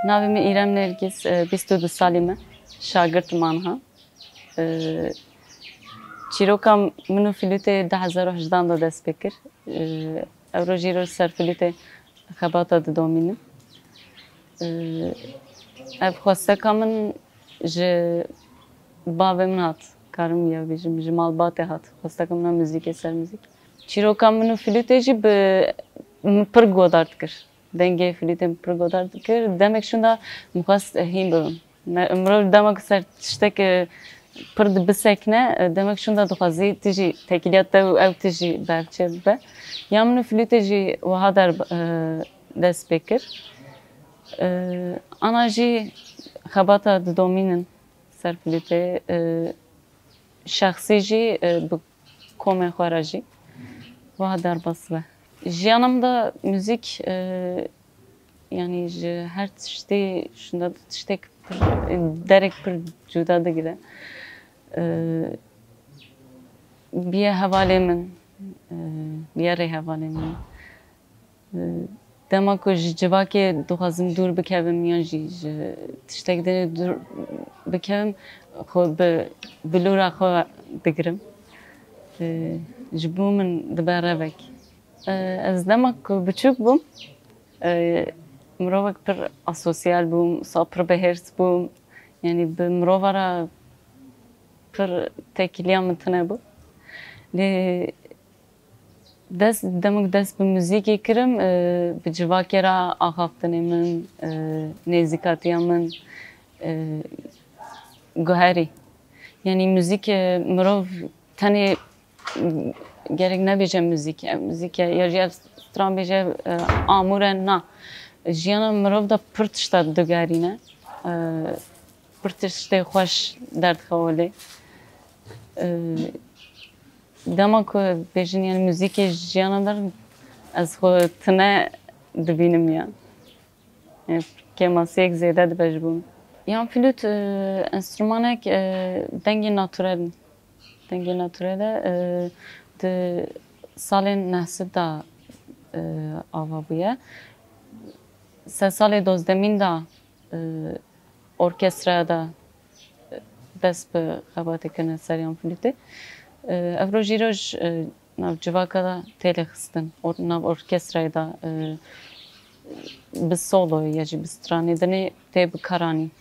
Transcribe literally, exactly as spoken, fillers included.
Navê min Îrem Nergîs, e, bîst û du salî me. Şagirt me niha. E, çîroka min û flûtê du hezar û hejdehan de dest pê kir. E, ev roj îro ser flûtê xebata didomînim. E, ev xwesteka min ji bavê min hat, karim ya bêjim, ji malbatê hat. Xwesteka min a muzîkê, ser muzîk. Çîroka min û flûtê jî bi min pir godar dikir. Dengê flûtê min pir godar dikir. Demek şûnda min xwest hîn bibim. Me-, mirov dema ku ser tiştek, e, pir dibisekine, e, demek şûnda dixwazî tu jî tekiliya te û ew tu jî berçe bibe. Ya min û flûtê jî wiha der, e, dest pê kir. E, ana jî xebata didomînin ser flûtê, e, şexsî jî, e, bi komên xwe re jî wiha derbas be. Jiyana min de muzîk, e, yanî ji her tiştê, şûnda tiştek pir, derek pir cuda digire. E, bûye hevalê min, e, bûye rêhevalê min. Dema ku ji civakê dixwazim dûr bikevim yan jî ji tiştek din dûr bikevim, xwe bi bilûra xwe digirim. Ji bo min dibe revek. Ez dema ku biçûk bûm, mirovek pir asosyal bûm, sa pir bi hêrs bûm. Yanî bi mirova re pir têkiliya min tune bû. Lê Dest, dema ku dest bi muzîkê kirim, e, bi civakê re axaftinê min, e, nêzîkatiya min, e, guherî. Yanî muzîk, e, mirov tenê gerek nebêje muzîk, e, muzîk e, ya jî ev stran bêje, e, amûr e, na. Jiyana mirov de pir tişta diguherîne. E, pir tiştê xweş derdixe holê. E, Dema ku bêjin, yani, muzîkê jiyana der, ez xwe tune dibînim ya. Yani, kêmasiyek zêde dibe ji bo min. Yan flût, e, enstrûmanek, e, dengê naturel in. Dengê naturel e, e, di salên neh sed de, e, ava bûye. Ser salê dozdemîn de, e, orkestraya de dest bi xebatê kirine ser yan flûtê. E, ev roj îroj, e, nav civaka de têlê xistin. Or-, nav orkestrayê de, e, bi soloyê ya jî bi stranê dinê tê bikaranîn.